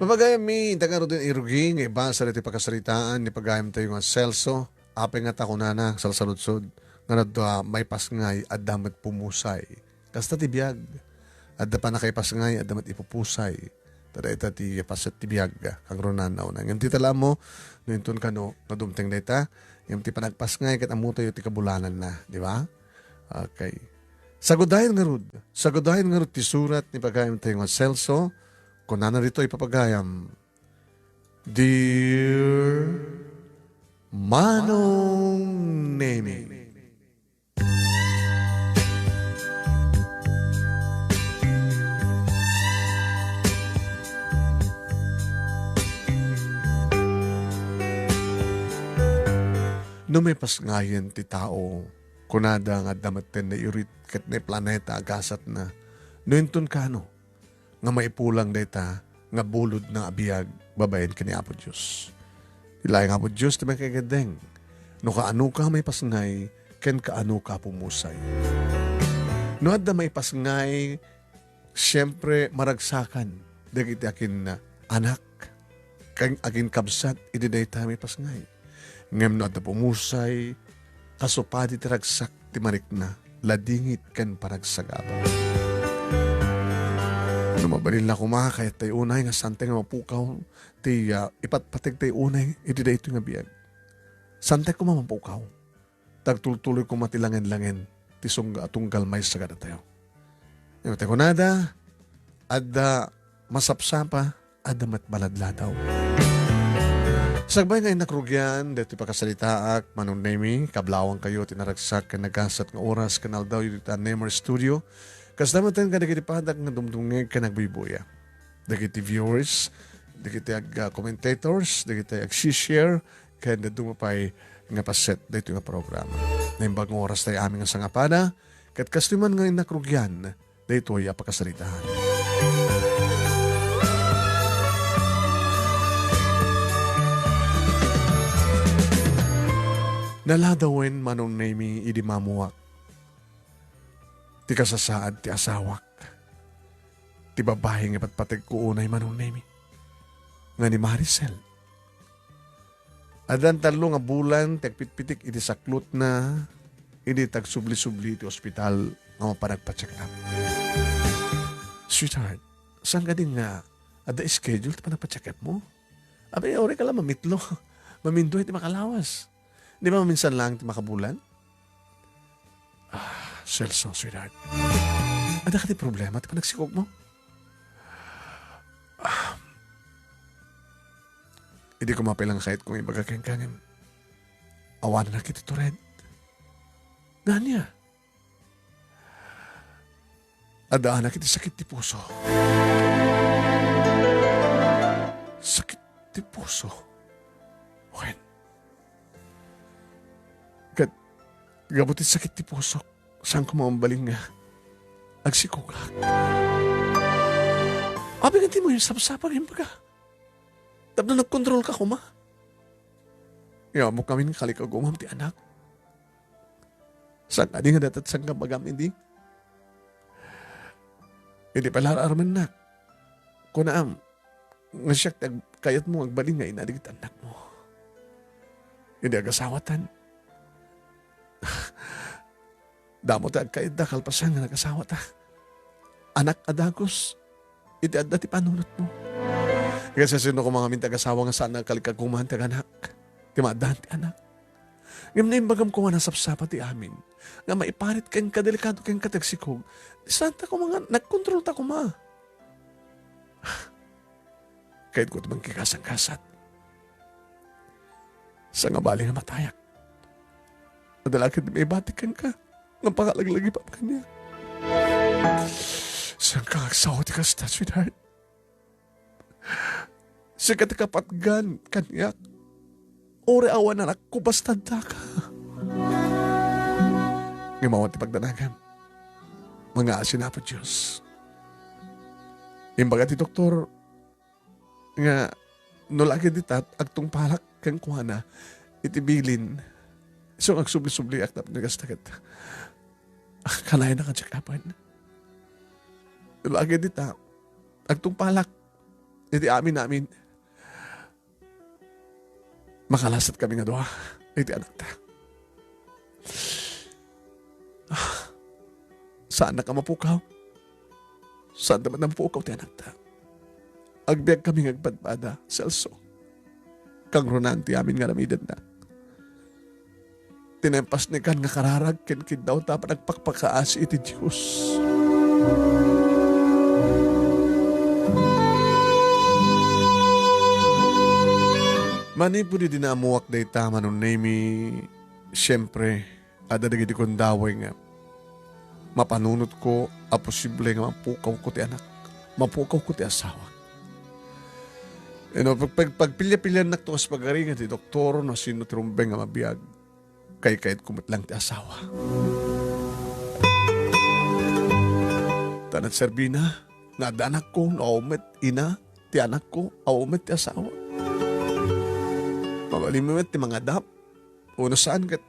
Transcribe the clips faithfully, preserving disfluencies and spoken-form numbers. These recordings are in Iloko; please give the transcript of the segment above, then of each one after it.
Papagayammi, inta ngaruden irugi nga ibasa ditoy pakasaritaan ni pagayamtayo nga Celso. Apay ngata kunana, salsaludsod, nga no adda maipasngay, adda met pumusay. Kasta ti biag. Adda pannakaipasngay, adda met ipupusay. Ta dayta ti paset ti biag, kangrunana unay. Ngem dita la ammo, no inton kano nga dumteng dayta, ngem ti panagpasngay ket ammotayo ti kabulananna, di ba? Okay. Sagudayen ngarud, sagudayen ngarud ti surat ni pagayamtayo nga Celso, kunana ditoy papagayam, Dear Manong Nemi. No maipasngayen ti tao, kunada nga adda metten naiurit ket naiplaneta a gasatna. No inton kano, nga maipulang dayta nga bulodna a biag babaen ken ni Apo Dios. Ilaeng Apo Dios ti makaigaddeng, no kaanoka maipasngay ken kaanoka pumusay. No adda maipasngay, siempre, maragsakan dagiti akin-anak ken aginkabsat idi dayta maipasngay. Ngem no adda pumusay, kasu padi ti ragsak ti marikna, ladingit ken panagsagaba. No mabalin la koma, kayat tayo unay nga saan tayo nga mapukaw ti, ah, ipatpateg tayo unay iti daytoy nga biag. Saan tayo koma mapukaw? Ta agtultuloy koma ti langen-langen ti sungga a tunggal maysa kadatayo. Ngem ti kunada, adda masapsapa, adda met baladladaw. Sakbay nga innak rugian daytoy pakasalitaak, Manong Nemi, kablawangkayo ti naragsak ken nagasat nga oras ken aldawyo dita Nemer Studio. Kasta metten kadagiti padak nga dumdumngeg ken agbuybuya. Dagiti viewers, dagiti ag-, ah, commentators, dagiti ag-share, ken dadduma pay nga paset daytoy nga programa. Naimbag nga oras tayo amin nga sangapada, ket kastoy man nga innak rugian daytoy a pakasaritaan. Naladawen, Manong Nemi, idi mamuak ti kasasaad ti asawak. Ti babai nga patpategko unay, Manong Nemi, nga ni Maricel. Addan tallo nga bulan ti agpitpitik iti saklotna, idi tagsubli-subli iti ospital nga mapan agpa-check up. Sweetheart, saan kadi nga adda schedule ti panagpa-check up mo? Abi, uray ka la mamitlo. Maminduay ti makalawas. Di ba maminsan lang ti makabulan? Ah, Celso, sweetheart. Adda kadi problema ti panagsikog mo? Ah, idi koma pay la nga kayatko nga ibaga kenka ngem awanan iti tured. Ngania? Addaanak iti sakit ti puso. Sakit ti puso? Wen. Ket gapu ti sakit ti puso, saan koma mabalin nga agsikogak. Apay ngata ti sapsapa nga imbaga? Tapno nagkontrolka koma. Ammok ngamin nga kalikagumam ti anak. Saan kadi nga dayta ti sangkabagam idi? Idi pay la ar-armennak, kunaam nga siak ti ag-, kayatmo nga agbalin nga ina dagiti annakmo. Idi agasawatan, damo ti agkayatda kalpasan nga nagasawata. Anak a dagus iti adda ti panunotmo. Ket siasino koma ngamin ti agasawa nga saan nga kalikagumam ti anak, ti maaddaan ti anak? Ngem no imbagam koma nga sapsapa ti amin, nga maiparit kenka, delikado kenka ti agsikog, di saanta koma nga nagkontrolta koma. Kayatko ti mangkigasanggasat. Sangabali nga matayak. Adda la ket maibati kenka nga pangalaglagipam kaniak. Saanka nga agsawa ti kasta, sweetheart? Sika ti kapatgan kaniak. Uray awan anakko, basta addaka. Ngem awan ti pagdanagam. Mangngaasi Apo Dios. Imbaga ti doktor nga no la ket dita, agtungpalak kenkuana iti bilin. Isu nga agsubli-subliak tapno kasta ket kanayon a check-upan. No la ket dita, agtungpalak. iti amin-amin, makalasatkami nga dua iti anakta. Ah, saannak a mapukaw. Saanda met a mapukaw ti anakta. Agbiagkami nga agpadpada, Celso. Kangrunaan ti amin nga aramidenna. Ti naimpas ni Kan nga kararag ken kiddaw tapno agpakpakaasi iti Dios. Manipud idi naammoak dayta, Manong Nemy, siempre, adda dagiti gundaway nga mapanunotko a posible nga mapukawko ti anak, mapukawko ti asawak. Ino, pag-, pag-, pagpilya-pilyannak ti kas pagari nga ti doktor no sino ti rumbeng nga mabiag, kaykayatko met lang ti asawa. Ta nagserbina nga adda anakko, no awan met ina ti anakko, awan met ti asawa. Mabalin met ti mangadap, Uno saan ket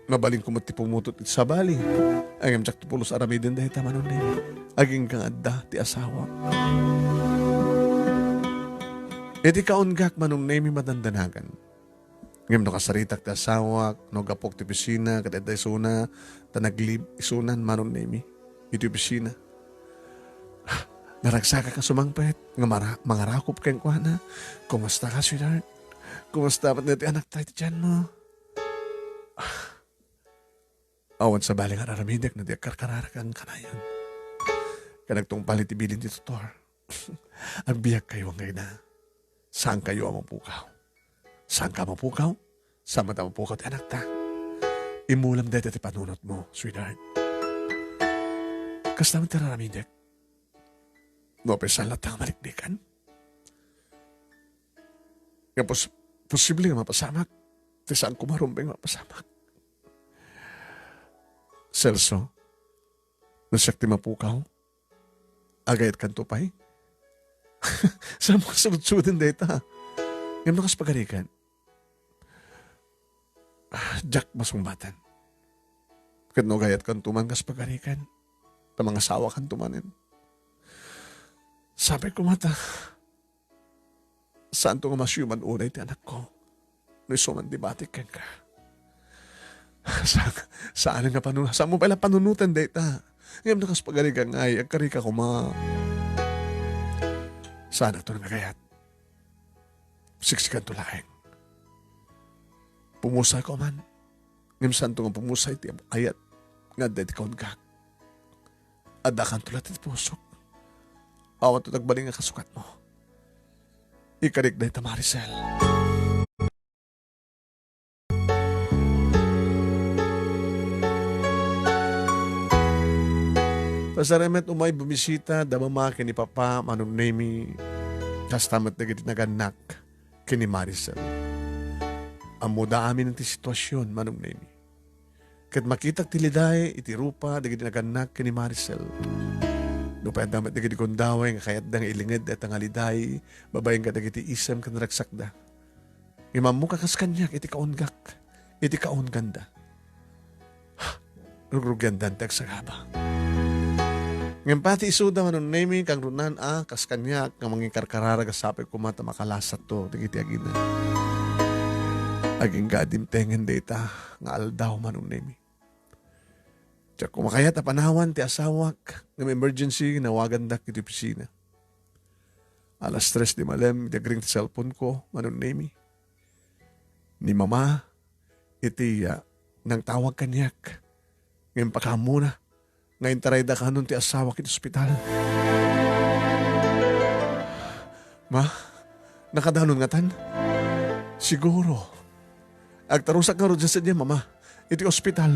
mabalinko met ti pumutot iti sabali. Ngem diak ti pulos aramiden dayta, Manong Nemy. Agingga nga adda ti asawa. Iti kaunggak, Manong Nemy, madandanagan. Ngem no kasaritak ti asawak, no gapok ti opisina, ket adda isuna, ta nag-leave isunan, Manong Nemy, iti opisina. Naragsakak a sumangpet, nga mara-, mangarakop kenkuana. Kumusta ka, sweetheart? Kumusta met ti anakta iti tianmo? Ah, awan sabali nga ar-aramidek no di agkarkararag kanayon. Ken agtungpal iti bilin ti doktor. Agbiagkayo, anggaydana. Saankayo a mapukaw. Saanka a mapukaw? Saan met a mapukaw ti anakta? Immulem dayta ti panunotmo, sweetheart. Kasta met ti ar-aramidek. No, apesan latta nga maliklikan. Nga pos-, posible nga mapasamak. Ti saan koma rumbeng mapasamak. Celso, no siak ti mapukaw, agayatkanto pay? Saan mo kasudsuden dayta? Ngem no kas pagarigan, ah, diak masungbatan. Ket no agayatkanto man kas pagarigan, ta mangasawakanto manen. Sapay koma ta, saanto nga masiuman unay ti anakko no isu man ti batik kenka. Sa-, saan nga panu-, saan mo pay la panunoten dayta? Ngem no kas pagarigan ngay, agkarika koma. Saanakto nga agayat. Siksikanto laeng. Pumusayko man. Ngem saanto nga pumusay ti ayat nga adda iti kaunggak. Addakanto latta iti pusok. Awanto nagbalin nga kasukatmo. Ikarik dayta, Maricel. Pasar met umay bumisita da mama ken ni papa, Manong Nemy. Kasta met dagiti nagannak ken ni Maricel. Ammoda amin ti situasion, Manong Nemy. Ket makitak ti liday iti rupa dagiti nagannak ken ni Maricel. Nupay adda met dagiti gundaway nga kayatda nga ilinged dayta nga liday babaen kadagiti isem ken ragsakda. Ngem ammok a kas kaniak iti kaunggak, iti kaungganda. Rugrugiandan ti agsagaba. Ngem pati isuda, Manong Nemy, kangrunaan a kas kaniak nga mangikarkararag a sapay koma ta makalasatto dagiti agina. Agingga a dimtengen dayta nga aldaw, Manong Nemy. Diak koma kayat a panawan ti asawak ngem emergency, nawagandak iti opisina. Alas tres ti malem, idi agring ti cellphone ko, Manong Nemy. Ni Mama, iti, ah, nangtawag kaniak. Ngem pakaammo na nga intarayda kanon ti asawak iti ospital. Ma, nakadanon ngatan? Siguro. Agtarusak ngarud sadiay, Mama, iti ospital.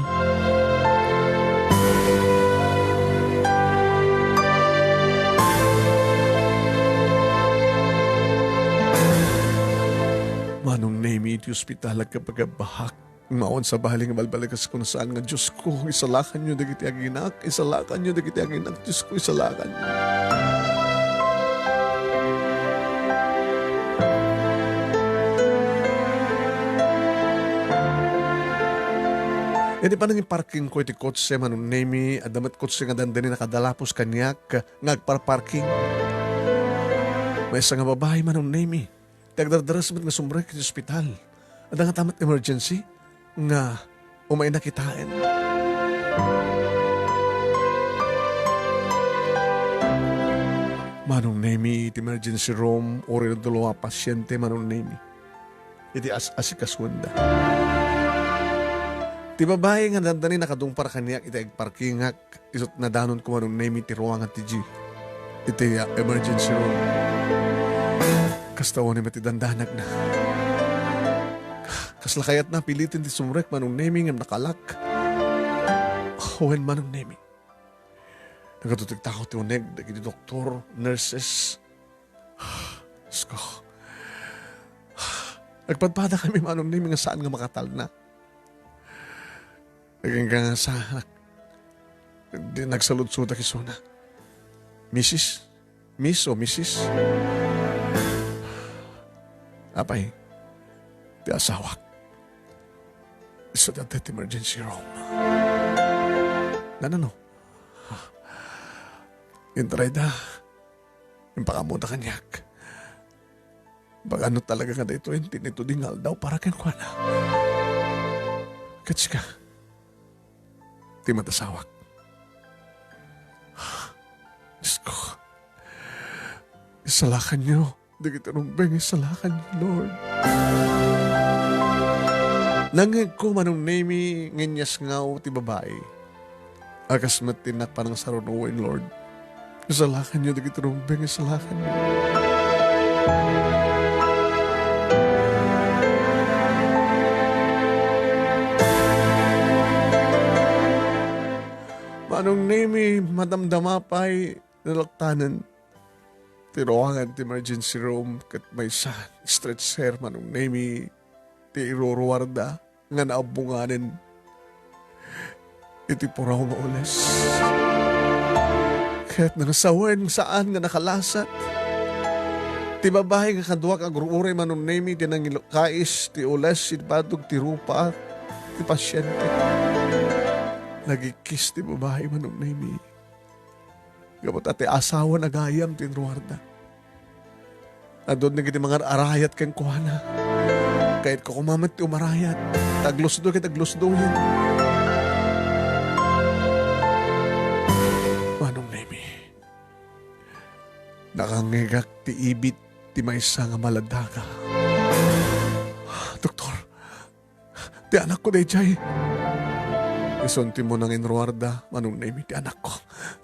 Manong Nemy, iti ospital, agkapagabahak. Awan sabali nga balbalikas kun saan nga, "Diosko, isalakanyo dagiti aginak, isalakanyo dagiti aginak, Diosko, isalakanyo." Iti panangiparkingko iti kotse, Manong Nemy, adda met kotse nga dandani nakadalapos kaniak nga agparparking. Maysa nga babai, Manong Nemi, ti agdardaras met nga sumrek iti ospital. Adda ngata met emergency nga umayna kitaen. Manong Nemi, iti emergency room, uray dua a pasyente, Manong Nemi. Iti as-, asikasuenda. Ti babai nga dandani nakadungpar kaniak iti agparkingak, isut' nadanonko, Manong Nemi, ti ruangan ti G. Iti, ah, emergency room. Kasta unay met ti dandanagna. Kasla kayatna piliten ti sumrek, Manong Nemi, ngem nakalak. Wen, Manong Nemi. Nagtutugtog ti uneg dagiti doktor, nurses. Diyos ko. Nagpadpadakami, Manong Nemi, nga saan nga makatalna. Agingga nga sa-, di, nagsaludsodak isuna. Misis? Miss o Misis? Apay, ti asawak. Isu dayta ti emergency room. Nanano? Intrayda. Impakaammoda kaniak. Baga no talaga nga daytoy ti inituding nga aldaw para kenkuana. Ket sika, ti matasawak. Diyos ko, isalakanyo dagiti rumbeng, isalakanyo, Lord. Nangngegko, Manong Nemi, nga inyasngaw ti babai. A kas met ti innak panangsarunoen, Lord. Isalakanyo dagiti rumbeng, isalakanyo. Manong Nemi, madamdama pay naluktanen ti ruangan ti emergency room ket maysa stretcher, Manong Nemi, ti iruruarda nga naabbonganen iti puraw nga ules. Ket nangsawen, saan nga nakalasat. Ti babai nga kaduak agur-uray, Manong Nemi, ti nangilkais ti ules iti badog ti rupa ti pasyente. Nagikkis ti babai, Manong Nemi. Gapu ta ti asawan agayam ti inruarda. Adun dagiti mangar-arayat kenkuana. Kayatko koma met ti umarayat. Ta aglusdo ket aglusdoen. Manong Nemi, nakangngegak ti ibit ti maysa nga maladaga. Doktor, ti anakko daydiay. Isun ti muna nga inruarda, Manong Nemi, ti anakko.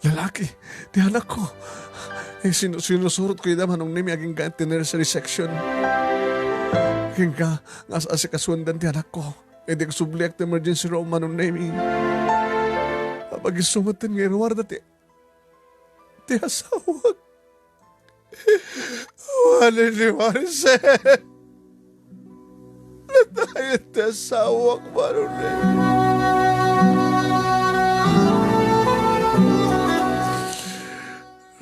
Lalaki, ti anakko. Eh, sinu-, sinusurotko ida, Manong Nemi, agingga ti nursery section. Agingga nga as-asikasuendan ti anakko. Idi agsubliak ti emergency room, Manong Nemi. Apay isu met nga inruarda ti, ti asawak. Wani ni Maricel. Natayen ti asawak, Manong Nemi.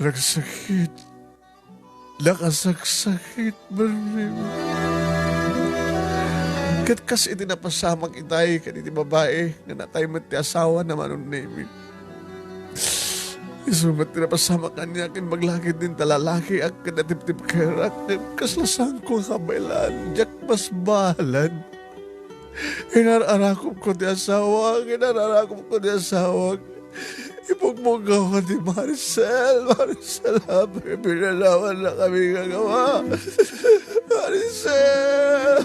Nagsakit. Nakasaksakit, Manong Nemi. Ket kas iti napasamak itay ken iti babai nga natay met ti asawana, Manong Nemi. Isu met ti napasamak kaniak, immaglakid din ta lalakiak ket natiptipkerak, ngem kasla saanko nga kabaelan, diak basbalan. Inar-arakupko ti asawak, inar-arakupko ti asawak. Ipugpugawka ti Maricel, Maricel, apay pinanawannakami nga gawa. Maricel!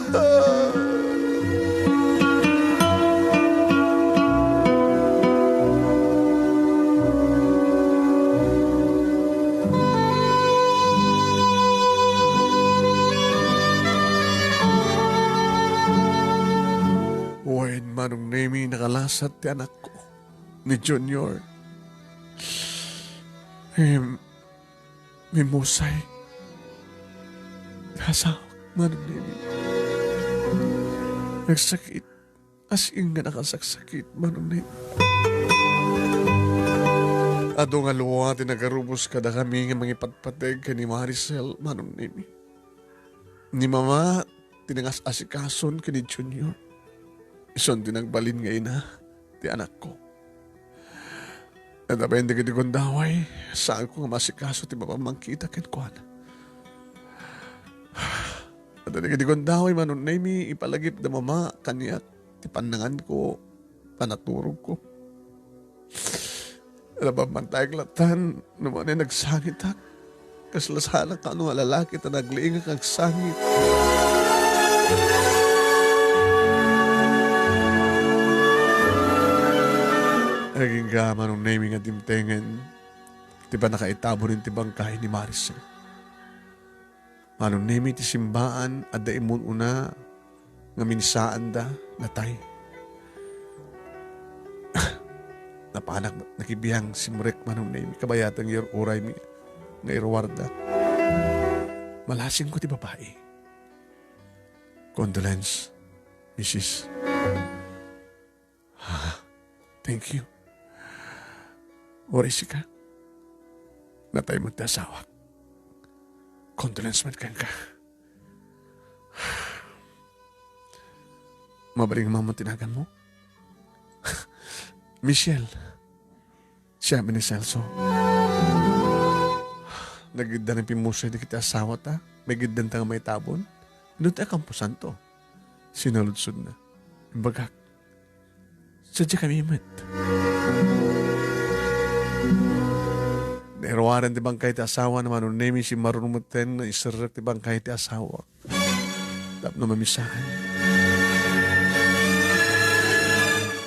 Wen, Manong Nemi, nakalasat ti anakko, ni Junior. Em, Mimusay. Nasawak, Manong Nemi. Nagsakit. As in nga nakasaksakit, Manong Nemi. Adu nga lua ti nagarubos kadakami nga mangipatpateg ken ni Maricel, Manong Nemi. Ni Mama ti nangas-asikason ken ni Junior. Isun ti nagbalin nga ina ti anakko. Ket apay dagiti gundaway, saanko nga maasikaso ti mapamangkita kenkuana. Dagiti gundaway, Manong Nemi, ipalagipda Mama kaniak ti pannanganko, panaturogko. Lababbantayek lattan no mano nagsangitak. Kasla saanak kano nga lalaki ta nagliingak nga agsangit. Agingga, Manong Nemi, nga dimtengen ti pannakaitabon ti bangkay ni Maricel. Manong Nemi, ti simbaan, adda immun-una nga minsaanda, natay. Napanak nakibiang simrek, Manong Nemi, kabayatan nga ir-uraymi nga iruarda. Malasingko ti babai. Condolence, Misis. Ah, thank you. Uray sika, natay met ti asawak. Condolence met kenka. Mabalin man ti naganmo? Michelle. Siak ni Celso. Nagiddan ti pimmusay dagiti asawata. Magiddanta nga maitabon. Ino ti a kamposanto? Sinaludsodna. Imbagak, sadiakami met. Nairuaren ti bangkay ti asawana, Manong Nemi, simmaruno metten nga iserrek ti bangkay ti asawak. Tapno mamisakan.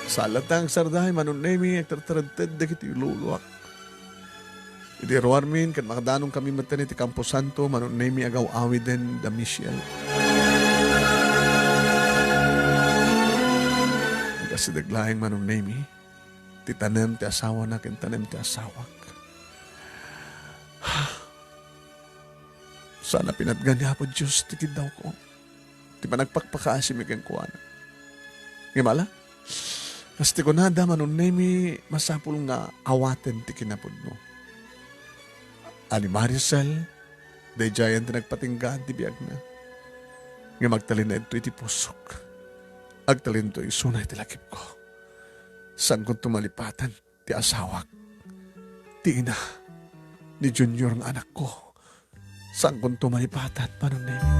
Saan latta nga agsardeng, Manong Nemi, agtartarented dagiti luluak. Idi ruarmin ket makadanonkami metten iti kamposanto, Manong Nemi, agaw-awiden da Michelle. Agasideg laeng, Manong Nemi, ti tanem ti asawana ken tanem ti asawak. Saan a pinatgan ni Apo Dios ti kiddawko, ti panagpakpakaasimi kenkuana. Ngem ala, kas ti kunada, Manong Nemi, masapul nga awaten ti kinapudno. A ni Maricel, daydiayen ti nagpatinggaan ti biagna. Ngem agtalinaedto iti pusok. Agtalinto isuna iti lakipko. Saankonto malipatan ti asawak, ti ina ni Junior nga anakko. Saankonto malipatan, Manong Nemi.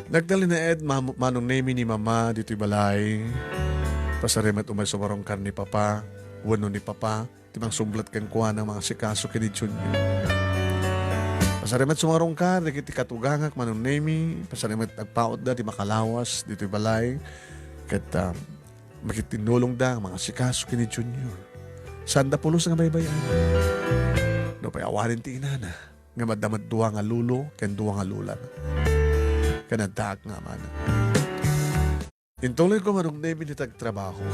Nagtalinaed, Mam-, Manong Nemi, ni Mama ditoy balay. Pasarimet umay sumarungkar ni Papa, wenno ni Papa, ti mangsublet kenkuana nga mangasikaso ken ni Junior. Pasarimet sumarungkar dagiti katugangak, Manong Nemi, pasarimet agpautda ti makalawas ditoy balay, ket, ah, makitinnulongda nga mangasikaso ken ni Junior. Saanda pulos nga baybay-an. Nupay awanen ti inana, ngem adda met dua nga lolo ken dua nga lolana. Ken addaak nga amana. Intuloyko, Manong Nemi, ti agtrabaho.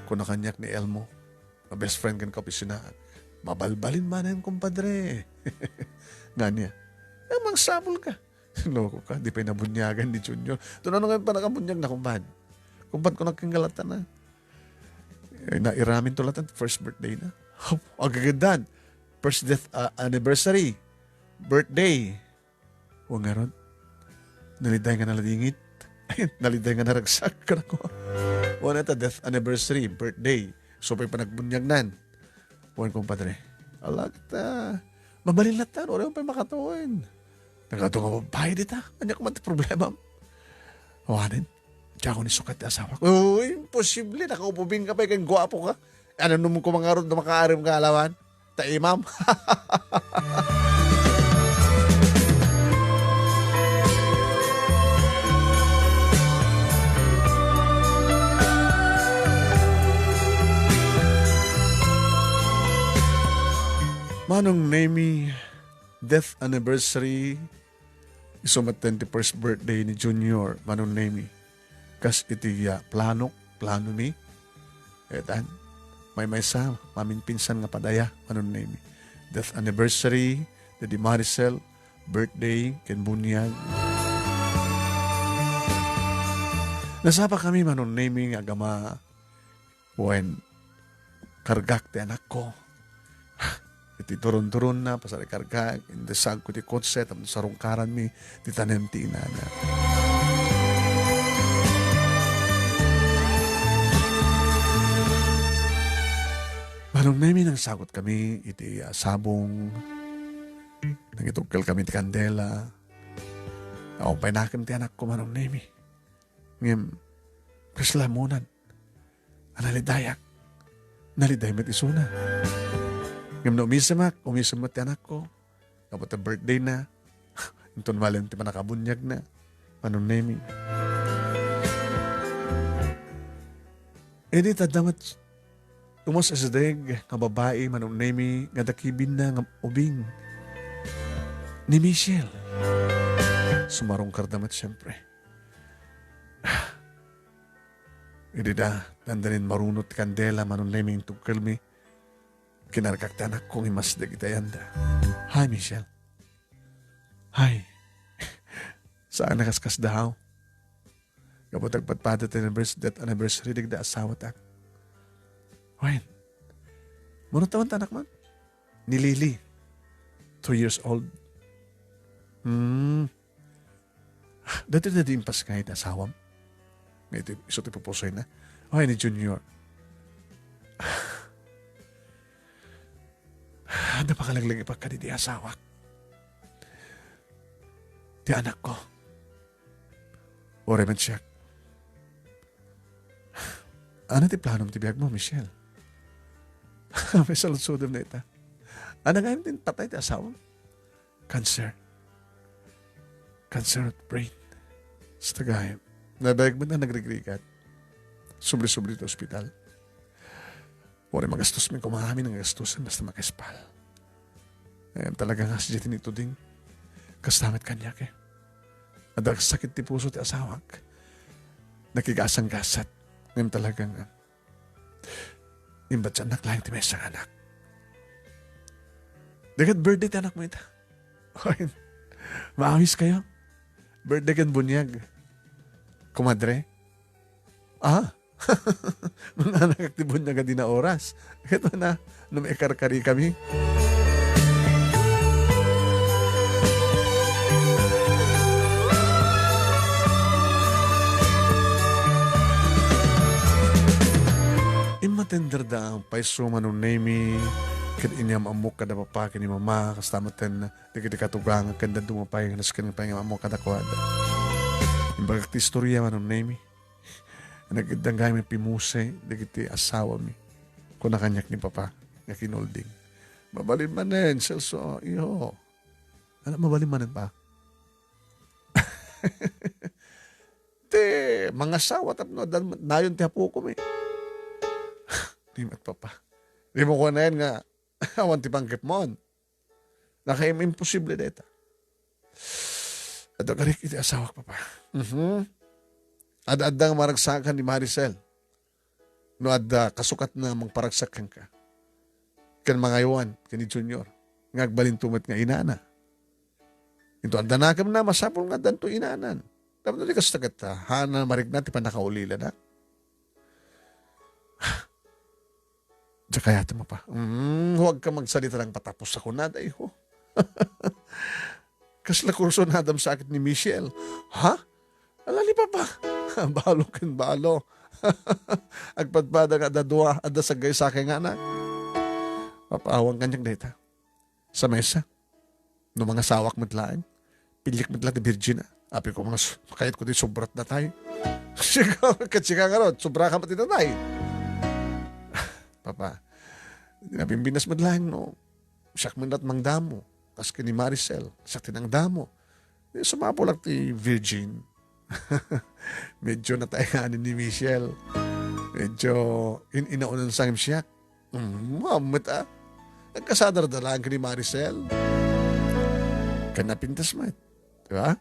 Kuna kaniak ni Elmo, nga best friend ken kaopisinaak, "Mabalbalin manen, kumpadre." Nga ania? "Ay, mangsapulka." Loko ka, di pay nabuniagan ni Junior. Tuno nga panakabunyag na, kumpad. Kumpad, kunak ken galatan na. Eh, nairaminto latta, first birthday na. Agagaydan. First death, ah, anniversary. Birthday. O ngarud, naliday nga naladingit. Naliday nga naragsak, kanako. Wen ta death anniversary, birthday. Isu pay panagbunyagnan. Wen, kumpadre. Ala, ket, ah, mabalin latta, uray pay makatawen. Nagadu nga babae dita. Ania koma ti problema? Awanen, diak ni sukat ti asawak. O, imposible. Nakaupubing ka pay ken guapo ka. Ano nung kumangarod na makaarim ka alawan? Ta imam. Manong Nemi, death anniversary, isu met ti first birthday ni Junior, Manong Nemi. Kas iti, ah, planok, planomi, etan, maymaysa, maminpinsan nga padaya, Manong Nemi. Death anniversary, daydi Maricel, birthday, ken bunyag. Nasapakami, Manong Nemi, nga agama, wen, kargak ti anakko. Iti turon-turonna, pasarikargak, indesagko ti kotse, tapno sarungkaranmi ti tanem ti inana. Manong Nemi, nangsagot kami iti, ah, sabong. Nangitugkel kami ti kandela. Awan pay nakem ti anakko, Manong Nemi. Ngem, kasla munad. Nalidayak. Naliday met isuna. Ngem no umisemak, umisem met ti anakko. Gapu ta birthday na. Inton malem ti pannakabuniagna. Manong Nemi. Idi tadda met tumas a sideg nga babai, Manong Nemi, nga dakibinna nga ubing ni Michelle. Sumarungkarda met, siyempre. Idi da, dandanin marunot ti kandela, Manong Nemi, intugkelmi. Kinargak ti anakko nga imasdeg iti ayanda. Hi, Michelle. Hi. Saan a kaskasdaaw? Gapu ta agpadpada ti anniversary, death anniversary dagiti asawatak. Wen, mano tawen ti anakmo? Ni Lily. Two years old. Hmm. Daytoy daydi impas nga iti asawam. Nga iti, isu ti pupusoyna. Ay, ni Junior. Adda pakalaglagipak kadi ti asawak. Ti anakko. Uray met siak. Ania ti planom ti biagmo, Michelle? May saludsodem dayta. Ania gayam ti patay ti asawam? Cancer. Cancer of brain. Sa tagayam. Nabayag met nga nagrigrigat. Subli-subli ti ospital. Uray magastos met koma amin nga gastusen basta makaispal. Ngem talaga nga sadiay ti nituding. Kasta met kaniak, eh. Adda sakit ti puso ti asawak. Nakigasanggasat. Ngem talaga nga imbatannak laeng ti maysa nga anak. Dagiti birthday ti anakmo ita. Oy, maawiskayo. Birthday ken buniag. Komadre. Ah? Manganakak ti buniag a dina oras. Ket na, no maikarkarikami. Immatenderda pay isu, Manong Nemi, ket inyam-ammok kada papa ken ni mama, kasta met dagiti katugangak ken dadduma pay nga nasken pay nga ammo kadakuada. Imbagak ti istoria, Manong Nemi. Nagdanggayan mi pimuse dagiti asawami. Kuna kaniak ni Papa nga kinulding. Mabalin manen, Celso, iyo. Ano, mabalin manen pa? Ti mangasawa tapno adda nayon ti apokon, eh. Di met, Papa. Di mo kunaen nga awan ti panggepmon. Nakaim-, imposible dayta. Adda karik iti asawak, Papa. Mhm. Adda-adda nga maragsakan ni Maricel. No adda kasukatna mangparagsak kenka. Ken mangaywan ken ni Junior. Nga agbalinto met nga inana. Into adda nakemna, masapul nga addanto inanan. Tapno di kasta ket, ah, haanna marikna ti pannakaulilana. Diak kayat, Papa. Mm, huwag ka magsalita ng patapos sa kunada, iho. Kasla kurso nadam sakit ni Michelle. Ha? Ala ni Papa. Balo ken balo. Agpadpada nga adda dua, adda saggaysa kay nga anak. Papa, awan kaniak dayta. Sa maysa. No mangasawak met laeng, pilik met laeng ti virgin, ah. Apay ko, mas-, kayatko ti sobrat natay. Sika, ket sika ngarud, sobra ka met ti natay. Papa, di napimbinas met laeng, no? Siak met laeng mangdamo. Kas ken ni Maricel, siak ti nangdamo. Di sumapulak ti virgin. Medyo nataenganen ni Michelle. Medyo in-, inaunansa ngem siak. Mm, mammet, ah. Nagkasadarda laeng ken ni Maricel. Ken napintas met. Di ba?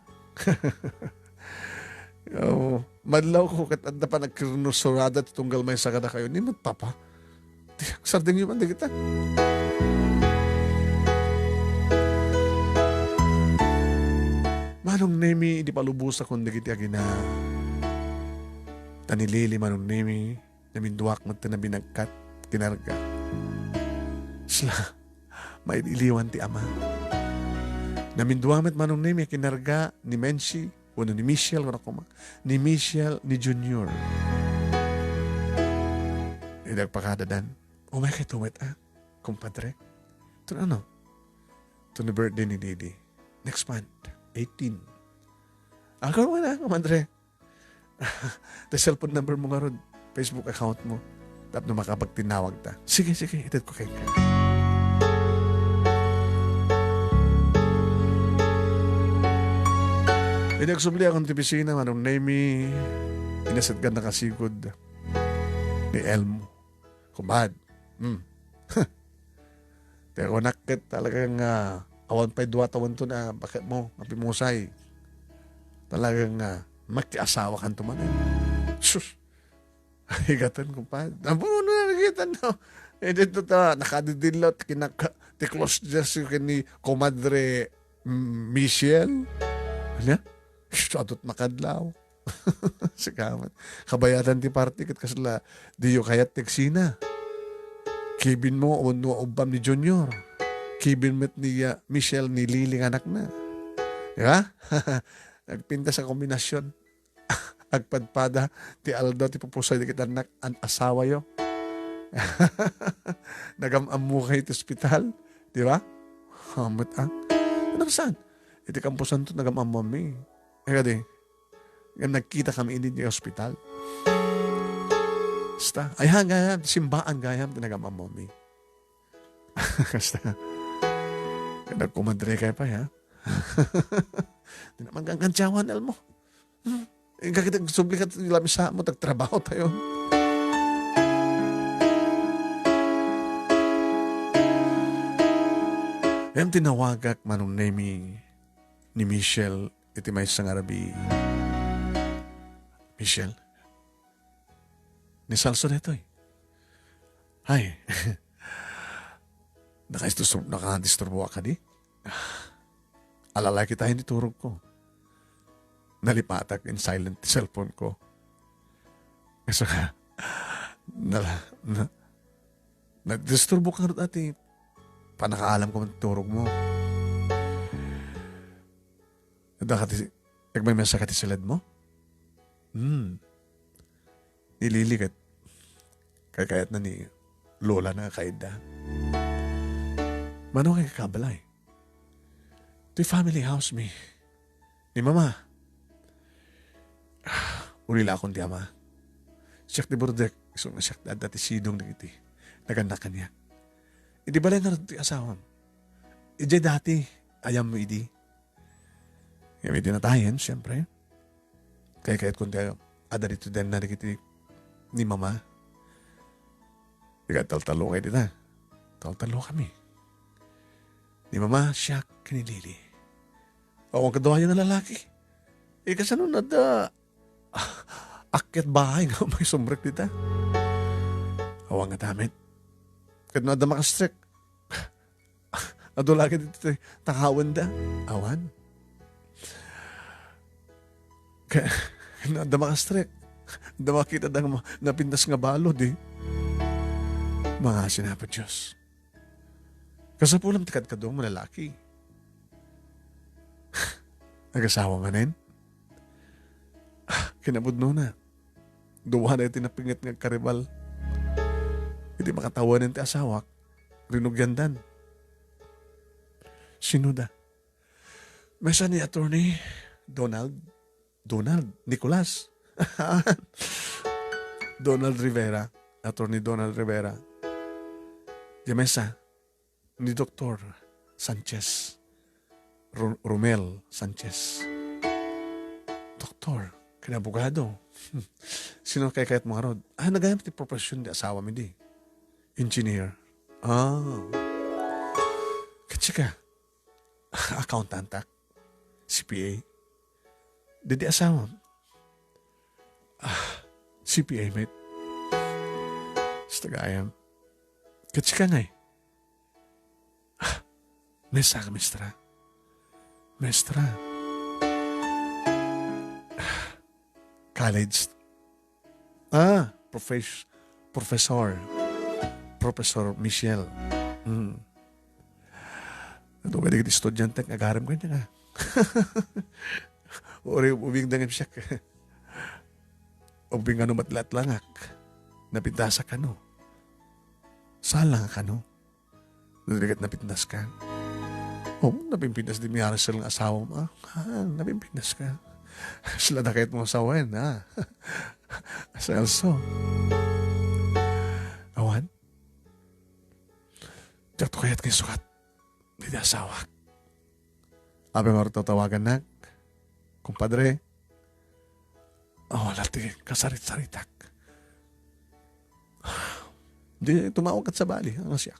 Oh, madlawko ket adda panagkirnusurada ti tunggal maysa kadakayo. Ni met, Papa. Ti, agsardengyo man dagita. Manong Nemi, idi palubosakon dagiti agina. Ta ni Lily, Manong Nemi, naminduak met ti nabinagkat, kinarga. Sla, mailiwan ti ama. Namindua met, Manong Nemi, kinarga ni Menchi, wenno ni Michelle, wenno koma, ni Michelle, ni Junior. Idi agpakadadan. Umay kay tumit, ah, kumpadre. Ito na, ano? Ito na birthday ni Didi. Next month, eighteen. Ako naman, ah, kumpadre. Ito cellphone number mo nga ron. Facebook account mo. Tapno makapagtinawag ta. Sige, sige, ited ko kay ka. Inagsubli akong ti opisina, Manong Nemy, inasadgan na kasigud ni Elmo. Kumad. Hmm. Te, kunak ket talagang, ah, awan pay dua tawenton a baket mo, nga pimusay. Talagang, ah, makiasawa kanto man, eh. Sus! Ay, gatan, kumpa. Amo, ano na nagitan, no? Eh, dito ta, nakadidilot, kinaka-, ti close just ken ni Comadre, mm, Michelle. Ano? Sus, adut makadlaw. Sikamat. Kabayatan ti party ket kasla diyo kayat ti agsina. Kevin mo, wenno ubbam ni Junior. Kevin met ni, ah, Michelle ni Lily nga anakna. Di ba? Nagpintas a kombinasyon. Agpadpada ti aldaw ti pupusay dagiti annak, an-, asawayo. Nagam-ammo kayo iti ospital. Di ba? Hamet, ah. Ano saan? Iti kampusanto, nagam-ammo mi. Ay, kadi. Nga nagkita kami idi ti ospital. Basta, ay, ha, gayam, simbaan gayam, ti nagam-ammo mi. Basta, nagkumadre kayo pa, ha? Di naman kang kantsawan, alam mo. Hmm. Eh, kakita, subli ka, lamisa mo, tagtrabaho tayo. Yan tinawagak, Manong Nemy, ni Michelle, iti maysa nga rabii. Michelle, ni Salso detoy. Ay, nakaistus-, nakadisturbo ka di? Alalay kita, hindi turog ko. Nalipatak in silent ti cellphone ko. Kaso nga, nala-, na-, nadisturbo ka nga dati. Panakaalam ko man turog mo. Adda ka ti, nagmay-mensahe ka ti siled mo? Hmm. Ni Lily ket, kaykayat na ni Lola na kaida. Mano kay kakabalay? Ti family house mi. Ni Mama. Ah, ulila akon ti ama. Siak ti burdek, isu nga siak adda ti sidong dagiti nagannak kaniak. Idi balay na ti asawam. Idiay dati, ayam mo idi. Ngem idi natayen, siyempre. Kaykayat kon ti adda dito den na dagiti ni Mama. Iga taltalo kay dita. Taltalo kami. Ni Mama, siak, ken ni Lily. Awan kaduayo nga lalaki. Eh, kasano na da akyat bahay nga may sumrek dita? Awan nga damit. Ket no adda makastrek, adu lagi dito ti takawan da. Awan. Ka-, na, da makastrek. Da makita da nga ma-, napintas nga balod, eh. Mga sinapo Diyos. Kasapulam ti kadkaduam nga lalaki. Agasawa manen? Ah, kinabudno na. Duwa na iti napinget nga agkaribal. Iti makatawanen ti asawak, rinugyandan. Sino da? Maysa ni Attorney Donald, Donald, Nicolas. Donald Rivera, Attorney Donald Rivera. Di maysa, ni Doktor Sanchez, Ro-, Romel Sanchez. Doktor, ken abogado. Sino kaykayat mo ngarud? Ah, nagayam ti profession di asawam idi. Engineer. Ah. Ket sika? Accountant, ah. C P A. Didi asawam? Ah, C P A, met. Basta gayam. Ket sika ngay? Ah, mesa ka, mestra. Mestra. Ah, college. Ah, profes-, professor. Professor Michelle. Mm. Adu kadagiti estudiante nga agarem kaniak. Uri, ubing da ngem siak. Ubing ano met latlangak. Napintasak kano. Saan lang a kano? No di ket napintas ka? Oh, napinpintas di Marisol nga asawam, ah. Ah, napinpintas ka. Sila na kayat mo asawen, ah. Celso. Awan? Diak to kayat nga isukat. Dita asawak. Apay nga tatawagannak, kumpadre? Oh, wala ti kasarit-saritak. Di tumawag ket sabali, ang siak.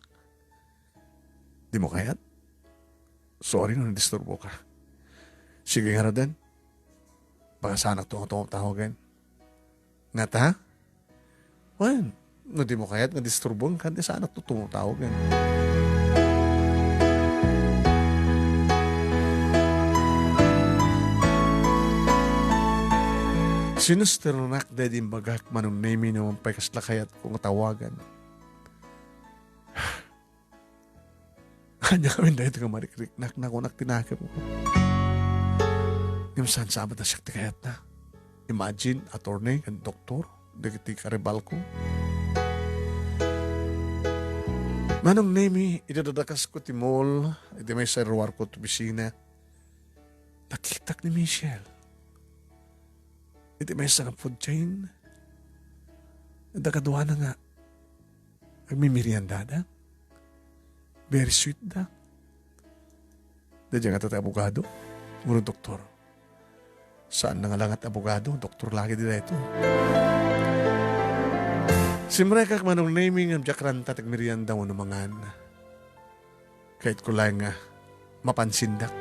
Di mo kayat? Sorry no nadisturbo ka. Sige nga raden. Baka sanak to, to, tawagan. Nga ta? Wen, no di mo kayat nga disturboen ka, di sanak to tumutawag, eh. Sinusternak daydi imbagak, Manong Nemi, no apay kasla kayat ko nga tawagan. Ania ngamin daytoy nga marikriknak, nakunak ti nakemko. Ngem saan sa amat a siak ti kayatna. Imagine, attorney ken doktor, dagiti karibalko. Manong Nemi, idi dadakasko ti mall, idi maysa ruarko ti opisina, nakitak ni Michelle. Iti maysa nga food chain, adda kaduana nga agmimeriendada. Very sweet da. Daydiay nga ti abogado, wenno doktor. Saan na nga langat abogado, doktor lagi di dayto. Simrekak, Manong Nemi, ngem diak ranta ti agmerienda wenno mangan. Kayatko laeng nga mapansindak.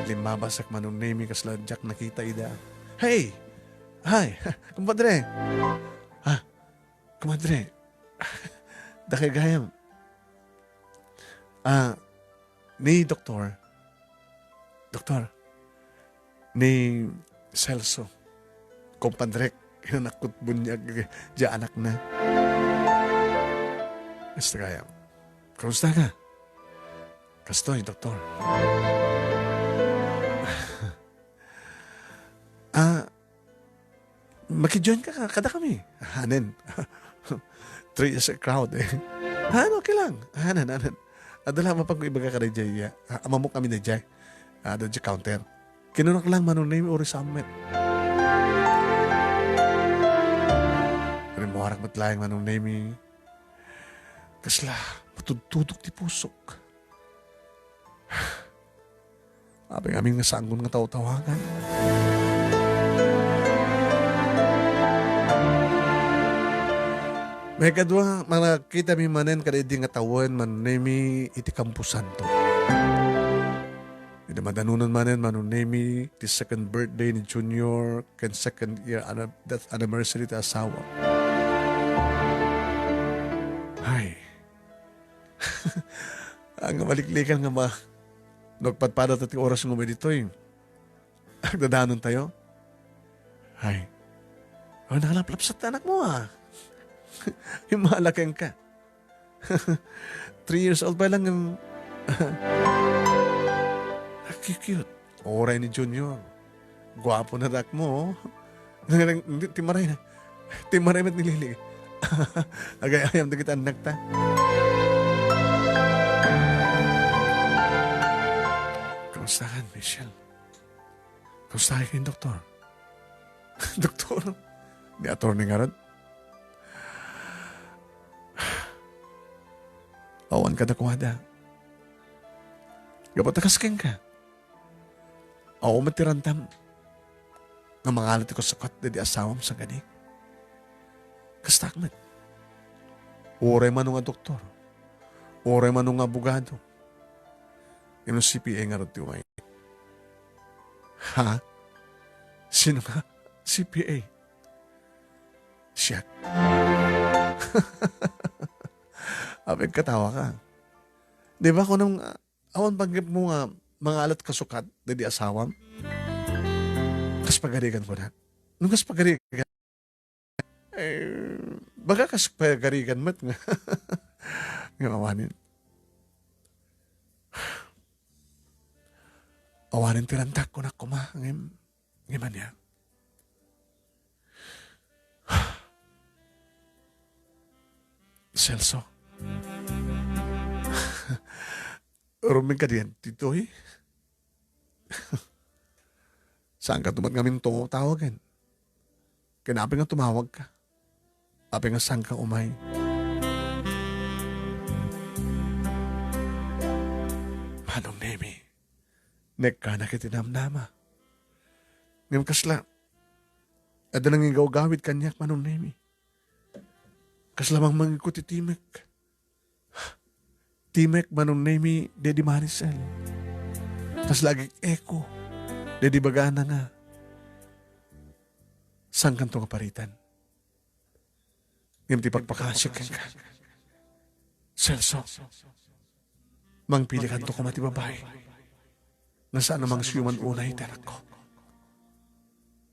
Limmabasak, Manong Nemi, kasla diak nakita ida. Hey! Hi! Kumpadre! Ah, kumadre. Dakay gayam. Ah, ni doktor. Doktor. Ni Celso. Kumpadrek, inanakko ti buniag, diay anakna. Basta kaya. Kamusta ka? Kastoy, doktor. Ah, Maki-join ka ka-, kadakami. Hanen. Three is a crowd, eh. Han, okay lang. Hanen, hanen. Adda la mapanko ibaga ka daydiay, ah, amamok amin daydiay. Ah, daydiay counter. Kinunak lang, Manong Nemi, uray sa met. Rimmuarak met laeng, Manong Nemi. Kasla, matudtudok ti pusok. Apay ngamin nga saanko nga tawtawagan. Maikadua, manakitami manen kadaydi nga tawen, Manong Nemi, iti kamposanto. Idi madanunan manen, Manong Nemi, ti second birthday ni Junior ken second year ana-, death anniversary ti asawa. Ay, Ania nga maliklikan nga ma-, no agpadpadata ti oras nga umay ditoy. Agdadanontayo? Ay. Oh, nakalaplapsat ti anakmo, ah. Immala kenka. Three years old pa lang, um, ah, cute, cute. Uray ni Junior. Guapo na dakmo, oh. Nang-, nang-, ti maray na. Ti maray met ni Lily. Agay-ayam dagiti annakta. Kamusta ka, Michelle? Kamusta ka ken doktor? Doktor? Ni attorney ngarud? Awan kadakuada. Gapu ta kas kenka. Awan met ti rantam nga mangala ti kasukat daydi asawam sangkadi. Kastak met. Uray mano nga doktor, uray mano nga abogado, ngem no C P A ngarud ti umay. Ha? Sino nga C P A? Siak. Apay katawa ka. Di ba, kunam nga, awan panggepmo nga mangala ti kasukat daydi asawam? Kas pagarigan ko na. No kas pagarigan, eh, baga kas pagarigan met nga, nga awanen. Awanen ti rantak, kunak koma, ngem, ngem ania? Celso. Rumbeng ka diyan, Titoy? Saanka tumat ngamin to tawagen? Ken apay nga tumawag ka? Apay nga saanka umay? Manong Nemi, nekkanak iti namnama. Ngem kasla, adda nangigawgawid kaniak, Manong Nemi. Kasla mangmangigko ti timek. Timek, Manong Nemi, daydi marisel. Kasla agik-eko daydi bagana nga, saankanto nga paritan? Ngem ti pakpakasik kenka, Celso, mangpilikanto koma ti babai nga saan a mangsiuman unay iti anakko.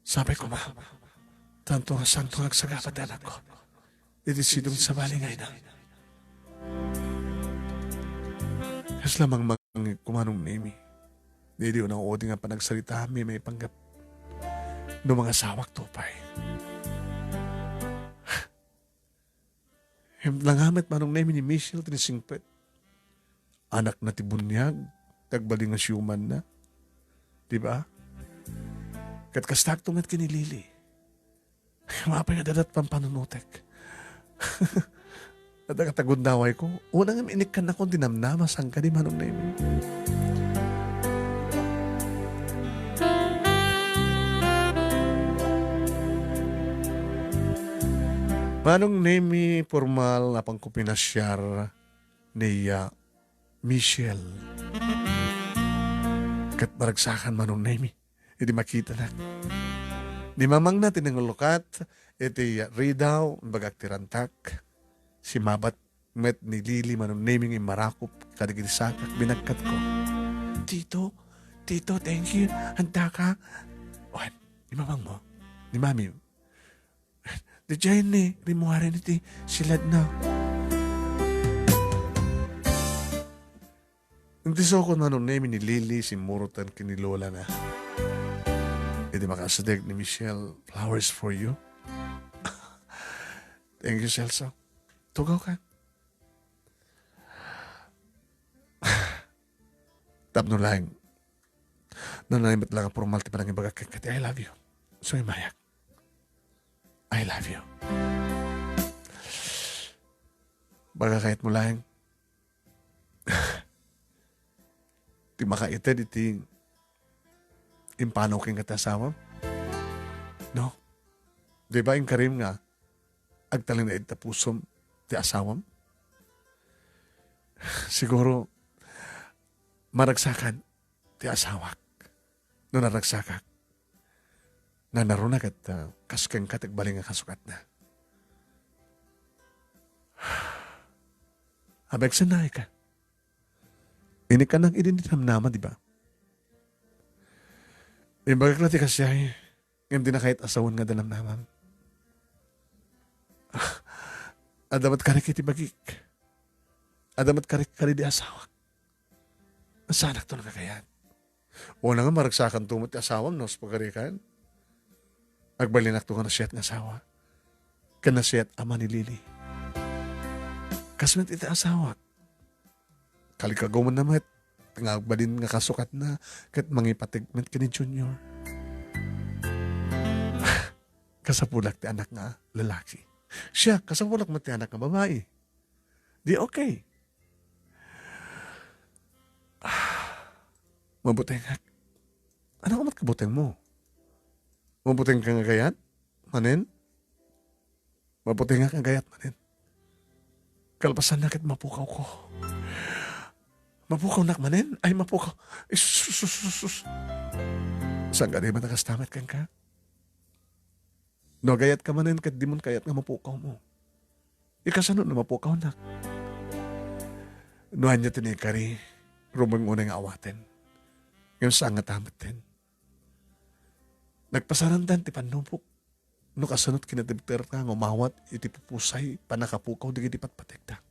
Sapay koma, tanto nga saanto nga agsagaba ti anakko iti sidong sabali nga ina. Kasla mangmangik, Manong Nemi, daydi unang udi nga panagsaritaam maipanggep no mangasawakto pay. Himtla nga met, Manong Nemi, ni Michelle ti nasingpet. Anakna ti buniag, ti agbalin nga siumanna. Di ba? Ket kastakto met ken ni Lily. Mapay nga dadat pampanunutek. At ang katagundaway ko, unang inikkan ako, dinamnama, saan ka di, Manong Nemi? Manong Nemi, formal, napangko pinasiar ni, ah, Michelle. Ket maragsakan, Manong Nemi, idi makitanak. Ni mamangna ti nanglukat iti ridaw, imbagak ti rantak. Simabat met ni Lily, Manong Nemi, nga immarakop kadagiti sakak, binagkatko. "Tito, Tito, thank you. Handa ka?" Wen, ni mamangmo, ni mami, "Diay ni rimmuaren iti siladna." Iti sukod, Manong Nemi, ni Lily, simmurotan ken ni lolana. Idi makasdek ni Michelle, "Flowers for you." "Thank you, Celso." "Tugaw ka." Tapno laeng, nanay met la nga formal ti panangibagak kenka ti "I love you." So, imayak, "I love you." Baga kayatmo laeng ti makaited iti impanaw kenka ti asawam? No? Di ba inkarim nga agtalinaed ta pusom ti asawam? Siguro, maragsakan ti asawak. No naragsakak, nanaruna ket, ah, kas kenka ti agbalin nga kasukatna. Abeg, saan ka? Inikkanak idi ni namnama, di ba? Imbagak la ti kasiay, ngem dina kayat a sawen nga adda namnamam. Adda met karik iti bagik. Adda met karik kadi di asawak. Saanakto nga kayat. Una nga, maragsakanto met ti asawam no, pagarikan. Agbalinakto nga nasayaat nga asawa. Ken nasayaat ama ni Lily. Kas met iti asawak. Kalikagumanna met nga agbalin nga kasukatna ket mangipateg met ken ni Junior. Kasapulak ti anak nga lalaki. Siak, kasapulak met ti anak nga babai. Di okay. Ah, mabutengak. Ania met kabutengmo? Mabutengka nga kayat manen? Mabutengak nga kayat manen. Kalpasanna ket mapukawko. Mapukawnak manen? Ay, mapukaw. Ay, sus, sus, sus, sus. Saan ka di matakas tamat kenka? No agayatka manen ket dimon kayat nga mapukawmo, ikasano no mapukawnak? No ania ti naikari, rumbeng unay nga awaten. Ngem saan nga tametten. Nagpasarandan ti pannubok. No kasano ti kinatibkerka nga umawat iti pupusay, pannakapukaw dagiti patpategda.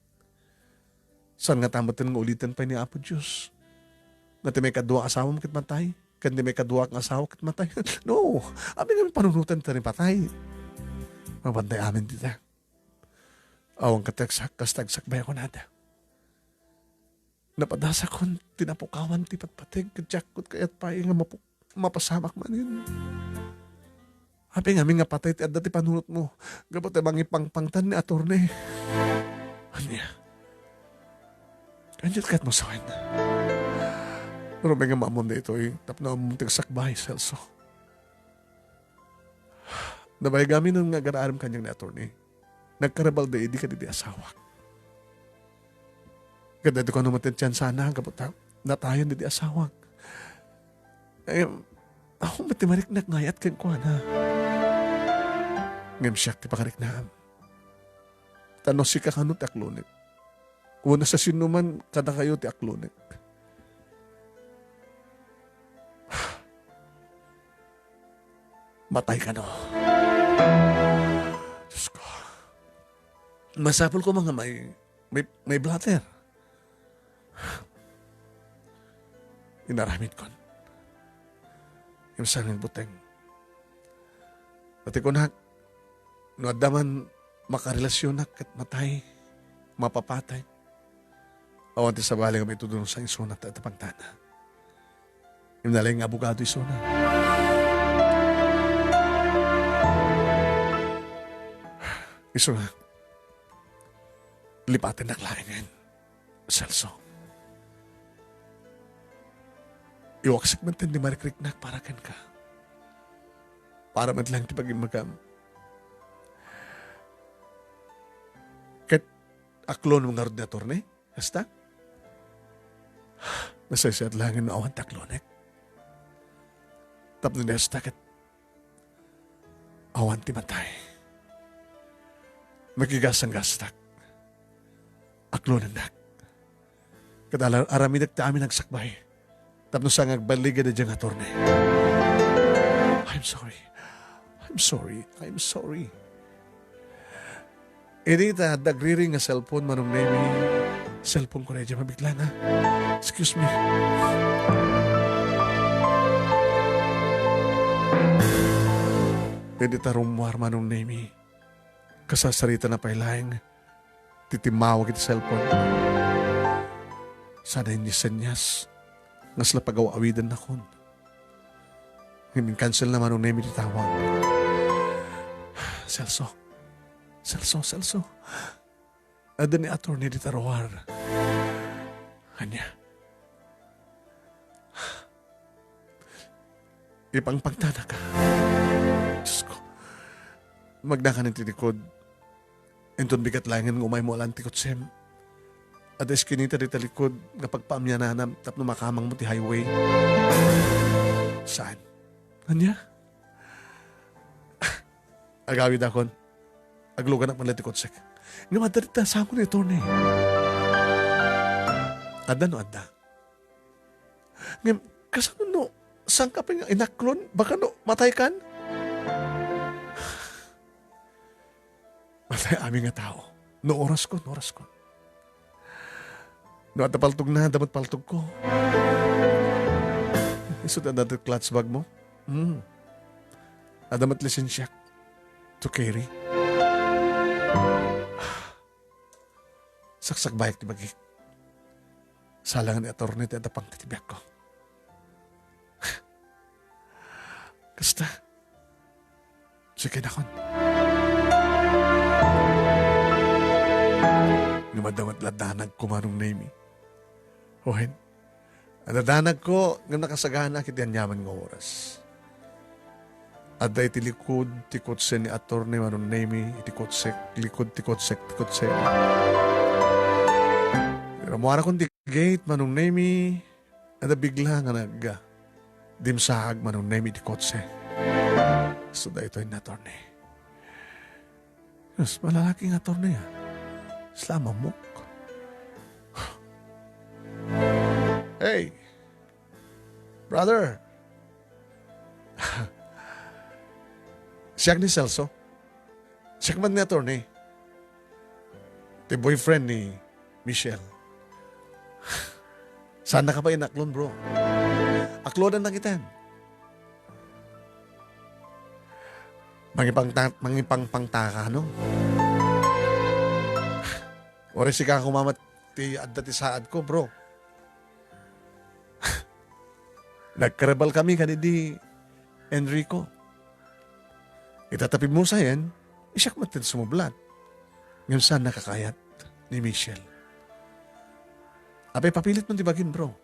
Saan nga tametten nga uliten pay ni Apo Dios? Nga ti maikadua asawam ket matay? Ken ti maikadua nga asawa ket matay? No! Amin nga panunotan ta ni patay. Mabantay amin dita. Awan ka ti agsak-, kasta agsakbay a kunada. Napadasakon ti napukawan ti patpateg, ket diak kayat pay nga mapu-, mapasamak manen. Apay ngamin nga patay ti adda ti panunotmo, gapu ta mangipangpangtan ni attorney. Ania? Ania ti kayatmo sawen? Rumbeng nga ammom daytoy, tapno ammom ti agsakbay, Celso. Nabayag amin nga agar-arem kaniak ni attorney. Nagkarabal daydi kadagiti asawak. Ket adu kano met ti tiyansana, gapu ta natayan daydi asawak. Eh, awan met ti mariknak nga ayat kenkuana. Ngem siak ti pakariknaam. Ta no sika kano ti aklonek, wenno sasinoman kadakayo ti aklonek, matay kano. Diyos ko. Masapul koma nga may, may, may blotter. Inaramidkon. Imsan nga buteng. Pati kunak, no adda man makarelasionak ket matay, mapapatay, awan ti sabali nga maitudong sa isuna ta ita pangtana. Imnalay nga abogado isuna. Isuna, lipatennak laengen, Celso. Iwaksek man ti marikriknak para kenka. Para met laeng ti pagimmagam. Ket aklon ngarud ni attorney? Kasta? Nasaysayaat laengen no awan ti aklonek. Tapno ni kasta ket awan ti matay. Makigasanggastak. Aklonennak. Ket ala-, aramidek ti amin agsakbay. Tapno saan nga agballigad daydiay nga attorney. I'm sorry. I'm sorry. I'm sorry. Idi ta adda agriring nga cellphone, Manong Nemy. Cellphone ko daydiay, mabigla na. Excuse me. Idi ta rummuar, Manong Nemy, kasarsaritana pay laeng ti timmawag iti cellphone. Sana inyas-inyas nga sla pagaw-awidennakon. Ngem in-cancel na, Manong Nemy, ti tawag. Celso. Celso, Celso. Adda ni attorney dita ruar. Ania? Ipangpangtanaka. Diyos ko. Magnakan iti likod. Inton bigat laengen nga umaymo alan ti kotsem. Adda eskinita dita likod nga pagpaamiananam tapno makamangmo ti highway. Saan? Ania? Agawidakon. Agluganak man ti kotsek. Ngem adda dita sango ni attorney. Adda no adda. Ngem, kasano no, saan ka pay nga inaklon? Baka no, matay kan? Matay amin nga tao. No oraskon, no oraskon. No adda paltogna, adda met paltogko. Isu ti adda ti clutch bag mo? Hmm. Adda met lisensiak to carry. Saksakbayak ti bagik. Sala nga ni attorney ti adda pangted ti biagko. Kasta. Sige nakon. Ngem adda met la danagko, Manong Nemy. Wen, adda danagko ngem nakasagana iti aniaman nga oras. Adda iti likod ti kotse ni Attorney Manong Nemy, iti kotsek, likod ti kotsek, ti kotse. Rammuarakon ti gate, Manong Nemy. Adda bigla nga nagdimsaag, Manong Nemy, ti kotse. So, daytoy ni Attorney. Yes, malalaki nga attorney, ah. Sla a mammok. Hey, brother. Siak ni Celso. Siak man ni attorney. Ti boyfriend ni Michelle. Saan na ka pa inaklon, bro? Aklonan na kitan. Mangipangta-, mangipangpangtaka, no? Uray sika koma met ti adda ti saadko, bro. Nagkarebal kami ken idi Enrico. Ita ta pimmusayen, siak met ti sumublat. Ngem saan nakakayat ni Michelle. Apay, papilit mo ti bagim, bro.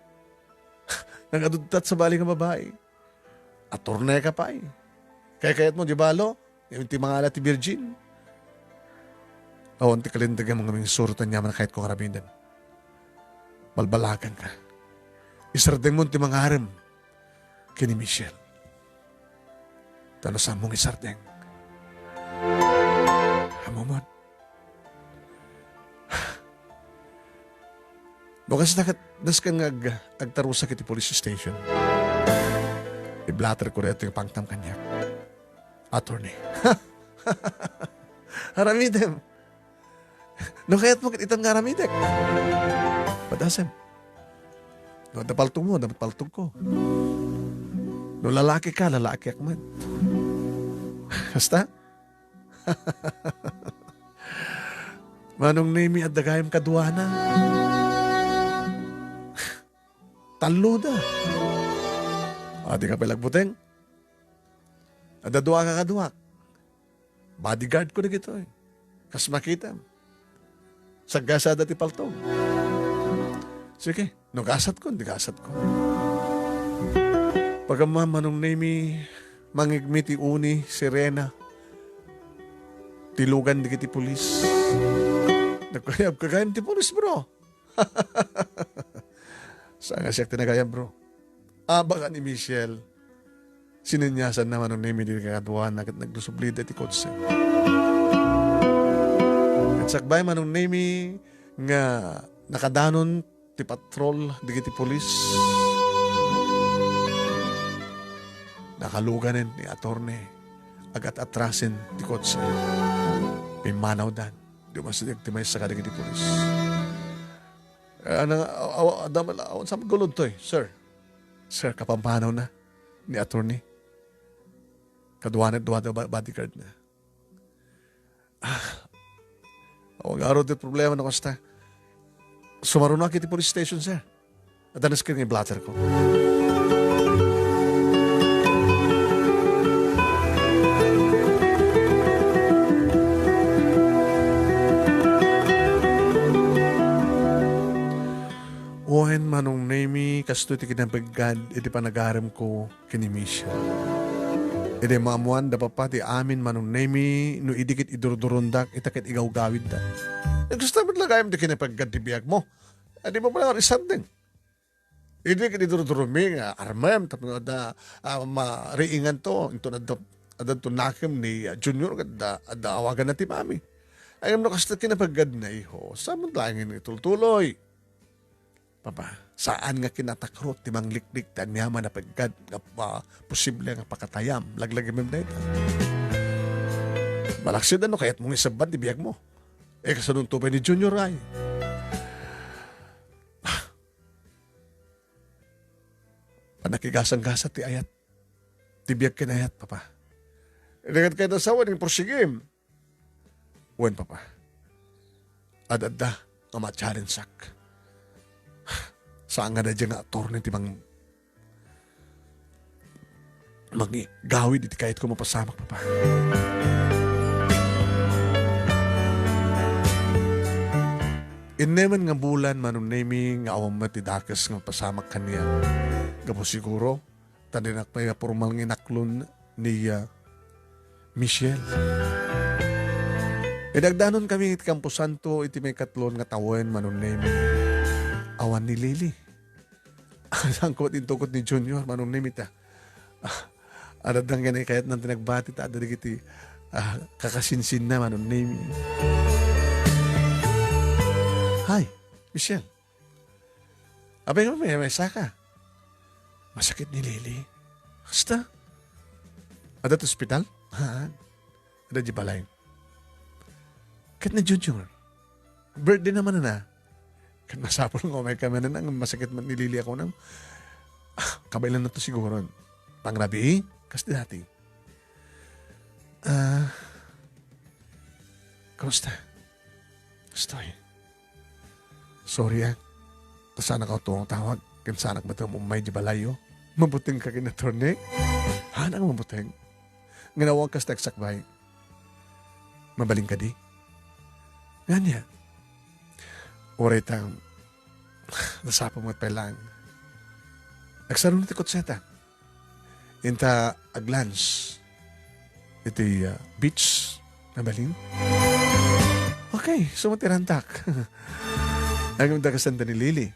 Nagadudtat sa bali nga babai. Attorney ka pay. Kaykayat mo, di balo? Ngem ti mangala ti virgin. Awan ti kalinteg nga mingsuro ta ania man a kayatko nga aramiden. Balbalagan ka. Isardeng mo ti mangarem ken ni Michelle. Ta no saan mo nga isardeng, ammom. No kasta ket, nasken nga ag-, agtarusak iti police station. I-blotter ko daytoy nga pangtam kaniak. Attorney. Aramidem. No kayat mo ket itan nga aramidek. Padasem. No adda paltog mo, adda paltog ko. No lalaki ka, lalaki ak met. Basta? Manong Nemi, adda gayam kaduana. Talloda. Adi ka pay lagbuteng? Adda dua ka kaduak. Bodyguard ko dagitoy. Kas makitam. Saggasada ti paltog. Sige, no gasat ko, di gasat ko. Pag-ammo, Manong Nemi, mangigmi ti uni, sirena. Ti lugan dagiti pulis. Nagkayab ka gayam ti pulis, bro. Saan nga siak ti nagayab, bro? Abaga ni Michelle. Sineniasanna Manong Nemi dagiti kaduana ket nagdusublida iti kotse. Ket sakbay Manong Nemi nga nakadanon ti patrol dagiti pulis. Nakaluganen ni Attorney. Agat-atrasen ti kotse. Pimmanawdan. Di umasideg ti maysa kadagiti pulis. Eh, ano, aw-, aw-, adda man, awan sa gulod toy, sir. Sir, kapampanawna ni Attorney. Kaduanen, dua, dua bodyguard na. Ah, awan garo ti problema no kasta. Sumarunak iti police station, sir. Adda nasken nga i-blotter ko. Wen, Manong Nemi, kastoy ti kinapeggad iti panagarem ko ken ni Michelle. Idi maammoanda, Papa, ti amin, Manong Nemi, no idi ket idurdurondak, ita ket igawgawidda. Kasta met la gayam ti kinapeggad ti biag mo. Adi mo pala isardeng. Idi ket idurduromi nga armem tapno adda, ah, mariinganto, inton adda, addanto nakem ni, ah, Junior, ket adda, adda awaganna ti mami. Ay, no kasta kinapeggad na, iho, saan met laeng nga itultuloy? Papa, saan nga kinatakrot ti mangliklik ti aniaman a peggad nga, ah, posible nga pakatayam, laglagimem dayta. Malaksid no kayat mo nga isabbat ti biag mo. Eh, kasanonto pay ni Junior ay? Panakigasang-gasat ti ayat. Ti biag ken ayat, Papa. Dagit kayat asawa, ning porsigim. Wen, Papa. Ad-adda nga ma-challenge-ak. Saan nga daydiay nga attorney ti mang-, manggawid iti kayatko mapasamak, Papa. Innemen nga bulan, Manong Nemi, nga awan met ti dakes nga mapasamak kaniak. Gapu siguro, ta dinak pay a pormal nga inaklon ni, ah, Michelle. Idi agdanon kami iti kamposanto iti maikatlo nga tawen, Manong Nemi, awan ni Lily. Saan ko met intukod ni Junior, Manong Nemi, ta, ah, adda nga kayatna ti nagbati ta adda dagiti, ah, kakasinsinna, Manong Nemi. Hi, Michelle. Apay nga, may, may saka. Masakit ni Lily. Kasta? Adda ti ospital? Haan. Adda di balay. Ket ni Junior. Birthday na man na. Ket masapul nga umay kami na nang masakit met ni Lily ako nang, ah, kabaelanna to siguro. Pangrabii? Kas dati. Ah, kumusta? Kastoy. Sorry, ah. Ta saanak a tumawag ken saanak met a ummay di balayyo. Mabuteng ka ken attorney? Haan a mabuteng. Ngem awan kas ti agsakbay. Mabalin kadi? Ngania? Uray ta, nasapa met pay laeng. Agsaruno ti kotseta. Inta aglunch iti, ah, beach. Mabalin? Okay, sumatirantak. Agimda kasanda ni Lily.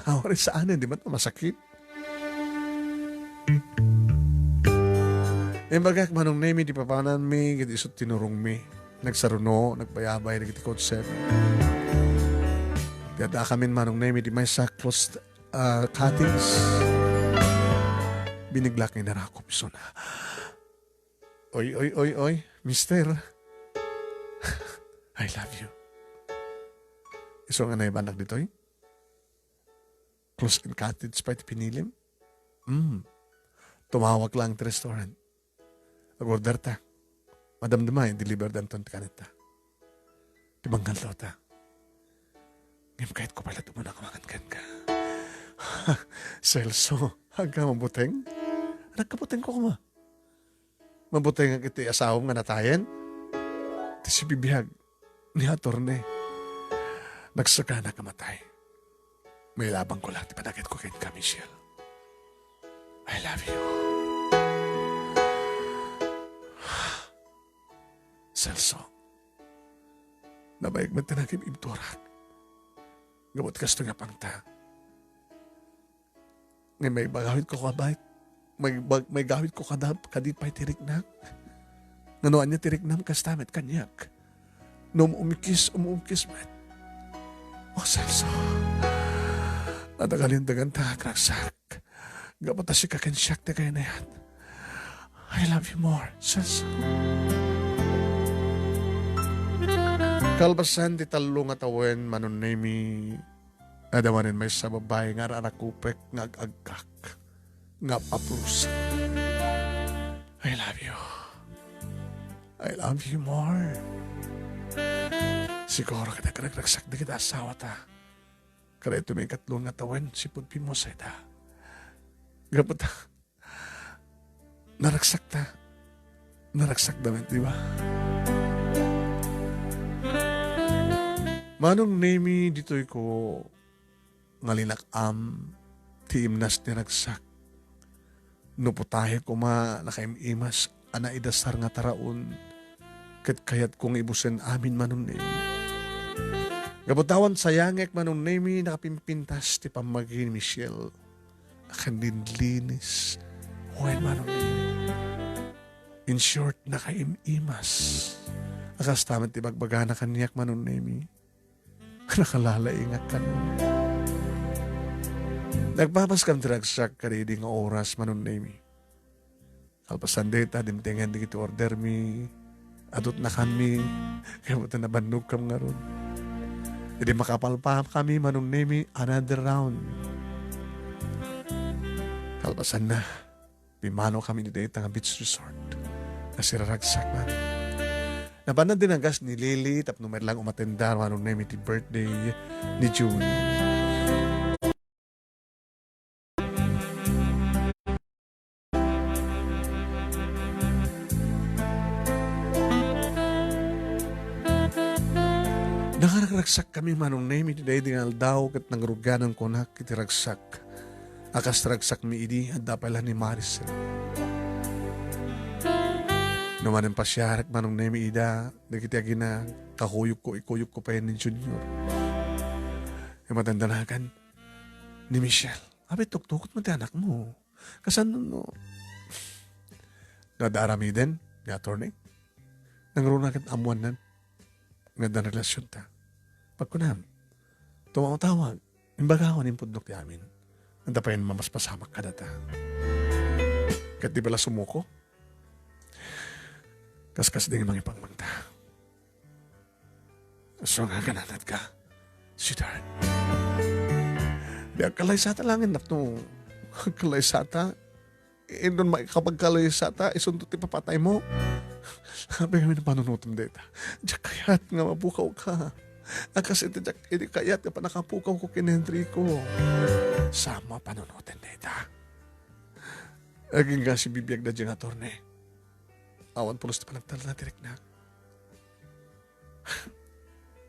Awan saan, di man masakit. Imbagak, Manong Nemi, di papananmi, ket isu tinurongmi. Nagsaruno, nagbayabay, dagiti kotse. Ti adda kamin, Manong Nemi, di maysa close, ah, cottage. Biniglak nga inarakop, isuna. Oy, oy, oy, oy, mister. I love you. Isu nga naibanak ditoy? Close and cottage pay ti pinilim? Mm. Tumawag lang ti restaurant. Ag-order ta. Madamdama, i-deliver danton ti kanetta. Ti mangallo ta. Ngem kayatko pay la't umuna nga mangan kenka. Celso, agka mabuteng? Nagkabuteng ko kuma. Mabuteng iti asawam nga natayen? Ti sibibiag ni attorney. Nagsagana ka matay. Mailabang ko lang ti panagayat ko kenka, Michelle. I love you. Celso, nabayag met ti nagib-ibturak. Gapu ti kastoy nga pangta. Nga maibagawid ko ka, bay. May bag-, maigawid ko kada, kadi pay ti riknak. Nga no ania ti riknam, kasta met kaniak. No umumkis, umumkis met. O, Celso. Adda kalintaganta, ragsak. Gapu ta sika ken siak ti kaynayat. I love you more, Celso. Kalpasan ti tallo nga tawen, Manong Nemi, adda manen maysa babai nga ar-arakupek nga ag-agkak nga apapros. I love you. I love you more. Siguro ket agragragsak dagiti asawata. Kada ito may katlo nga tawen, sipud pimusayda. Gapu ta, naragsak ta. Naragsak da met, di ba? Manong Nemi, ditoy ko nga linak-am ti imnas ni ragsak. No putahe koma nakaim-imas a naidasar nga taraon, ket kayatko nga ibusen amin, Manong Nemi. Gapu ta awan sayangek, Manong Nemi, nakapimpintas ti pammagi ni Michelle. Akan linlinis. Wen, Manong Nemi. In short, nakaim-imas. A kasta met ti bagbagana kaniak, Manong Nemi. Nakalalaingak kano. Nagpapaskam ti ragsak kadidi nga oras, Manong Nemi. Kalpasan dayta, dimtengen dagiti ordermi, adutnakanmi, kayat ta nabannogkam ngarud. Idi makapalpakami, Manong Nemi, another round. Kalpasanna, pimmanokami iti dayta nga beach resort. Nasiraragsak man. Napanan din ang gas ni Lily tapno met lang umatendar, Manong Nemi, ti birthday ni June. Nakaragsak kami, Manong Nemi, iti daydi nga aldaw ket nangrugianan kunak iti ragsak. A kas ragsakmi idi, adda pay la ni Maricel. No manen pasiarek, Manong Nemi, ida, dagiti agina kakuyokko, ikuyokko pay ni Junior. Imatandanagan ni Michelle. Abi, tuktukot mo ti anakmo. Kasano no? No adda aramiden, ni attorney. Nangruna ket ammoannan nga adda relasyon ta. Pagkunam, tumawtawag, imbagakon impudnok ti amin. Adda pay mamaspasamak kadata. Ket di bala sumuko? Kaskas di nga mangipangmangta. So nga kananatka, sweetheart. Di agkalaysata langen napno. Agkalaysata. Indon makapagkalaysata, isunto ti papatay mo. Sabi kami ng panunutom dita. Diyak kayat nga mabukaw ka. A kas iti diak idi kayat nga pannakapukawko ken ni Enrico. Saan a panunoten dayta? Agingga sibibiag daydiay nga attorney. Awan pulos ti panagtalna ti riknak.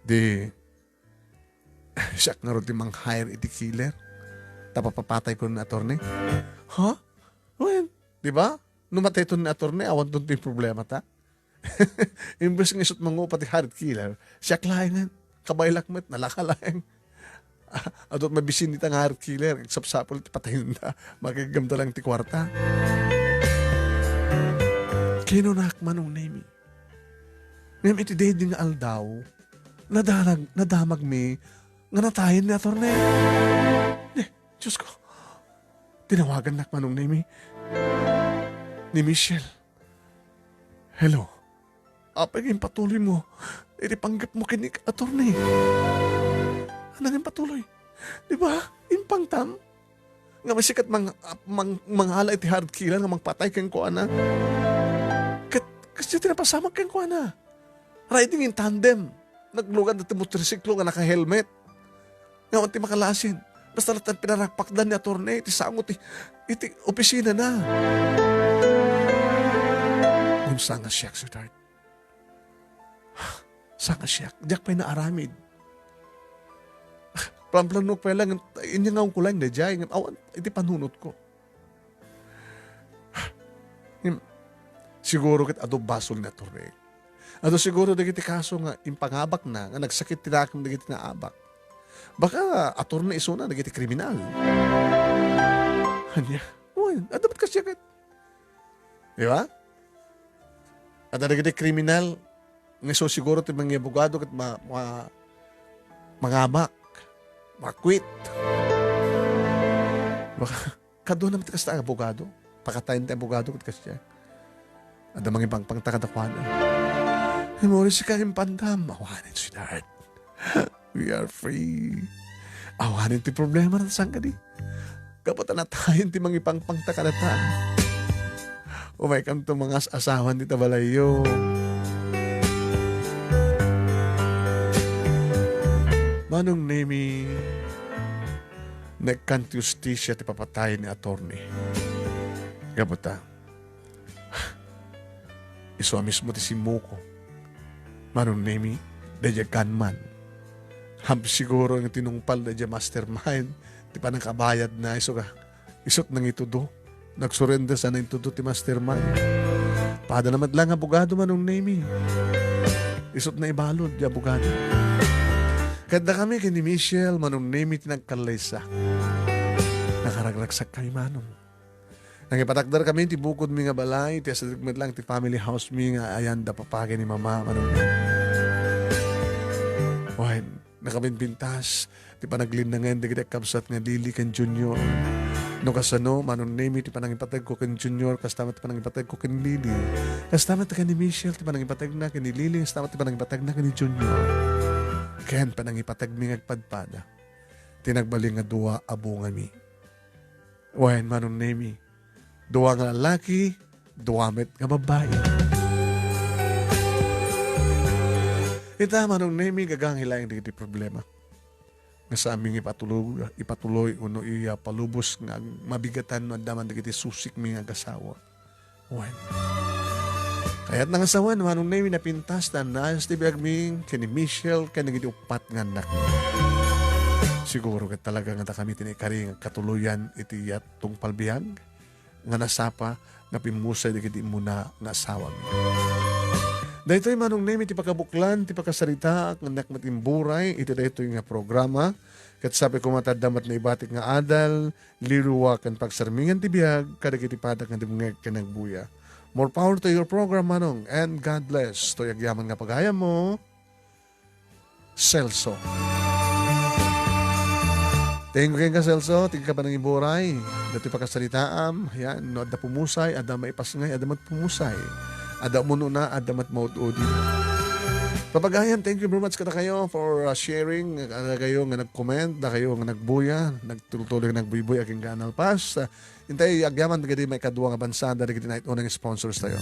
Di, siak ngarud ti mang-hire iti killer. Ta papapatayko ni attorney. Ha? Wen, di ba? No matayton ni attorney, awanton ti problemata. Imbes nga isut' mangupa ti hired killer, siak laengen. Kabaelak met, nalaka laeng. Adu met mabisin dita nga hired killer, agsapsapul ti patayenda. Makiggamda laeng ti kuarta. Kinunak, Manong Nemi. Ngem iti daydi nga aldaw, nadanag-, nadamagmi nga natayen ni attorney. Eh, Diyos ko. Tinawagannak, Manong Nemi, ni Michelle. Hello. Apay nga impatuloymo iti panggepmo ken ni attorney? Ania nga impatuloy? Di ba? Impangtam? Nga masikat mang-, mang-, mangala iti hired killer nga mangpatay kenkuana. Ket, ket ti napasamak kenkuana. Riding in tandem. Naglugad ti motorsiklo nga naka-helmet. Nga awan ti makalasin. Basta latta pinarakpakdan ni attorney, ti sango ti, iti opisina na. Ngem saan nga siak, sweetheart? Saan nga siak? Diak pay naaramid. Plan-planok pay lang, inya nga ungkulan na jay, ngem awan, iti panunot ko. Ngem, siguro ket adu basol ni attorney. Adu siguro dagiti kaso nga impangabakna nga nagsakit ti nakem dagiti naabak. Baka attorney isuna dagiti kriminal. Ania? Wen, adu met kasiak ket. Di ba? Adda dagiti kriminal nga isu siguro ti mangiabogado ket ma-, ma-, mangabak, makwit. Baka, kadua naman ti kasta nga abogado. Pakatayen ti abogado ket kasta. Adda mangipangpangta kadakuada. Memories ka impandam. Awanen, sweetheart. We are free. Awanen ti problema na saan kadi. Gapu ta natayen ti mangipangpangta kadata. Umaykanto mangas-asawan dita balayyo. Manong Nemi, naikkan ti hustisia ti papatayen ni attorney. Gapu ta, isu a mismo ti simmuko. Manong Nemi, daydiay gunman. Happy siguro nga tinungpal daydiay mastermind ti panangkabayadna, isu ka, isut' nangitudo. Nagsurrender sana intudo ti mastermind. Pada na met lang abogado, Manong Nemi. Isut' naibalud ti abogado. Ket dakami ken ni Michelle, Manong Nemi, ti nagkallaysa. Nakaragragsakkami, Manong. Nangipatakderkami ti bukodmi nga balay, ti asideg met lang ti family house mi nga ayan da papa ken ni mama, Manong Nemi. Wen, nakabigbintas ti panaglinnangen dagiti kabsat nga Lily ken Junior. No kasano, Manong Nemi, ti panangipategko ken Junior, kasta met ti panangipategko ken Lily. Kasta met ken ni Michelle ti panangipategna ken ni Lily, kasta met ti panangipategna ken ni Junior. Ken panangipategmi nga agpadpada ti nagbalin nga dua a bungami. Wen, Manong Nemi, dua nga lalaki, dua met nga babbai. Ita, Manong Nemi, gagangi laeng dagiti problema nga saanmi nga ipatuloy, ipatuloy wenno iyapalubos nga ag-, mabigatan no adda man dagiti susikmi nga agasawa. Wen. Kayatna nga sawen, Manong Nemi, napintas ti naayos ti biagmi ken ni Michelle ken dagiti uppat nga annakmi. Siguro ket talaga nga dakami ti naikari nga katuloyan iti iyat tungpal biag nga nasapa nga pimmusay dagiti immuna nga asawami. Daytoy, Manong Nemi, ti pakabuklan ti pakasaritaak nga annak met imburay iti daytoy nga programa. Ket sapay koma ta adda met naibatik nga adal, liwliwa ken pagsarmingan ti biag kadagiti padak nga dumngeg ken nagbuya. More power to your program, Manong, and God bless. Toy agyaman nga pagayammo, Celso. Thank you kenka, Celso. Thank you ka panangiburay. Datoy pakasaritaam. Yan, no adda pumusay, adda maipasngay, adda met pumusay. Adda umunona, adda met maud-udi. Papagayam, thank you very much kadakayo for, uh, sharing. Kadakayo nga nag-comment, dakayo nga nagbuya, nagtultuloy nga nagbuybuy, agingga a nalpas. Uh, intay agyaman dagiti maikadua nga bansa, dagiti nait-una nga sponsors tayo.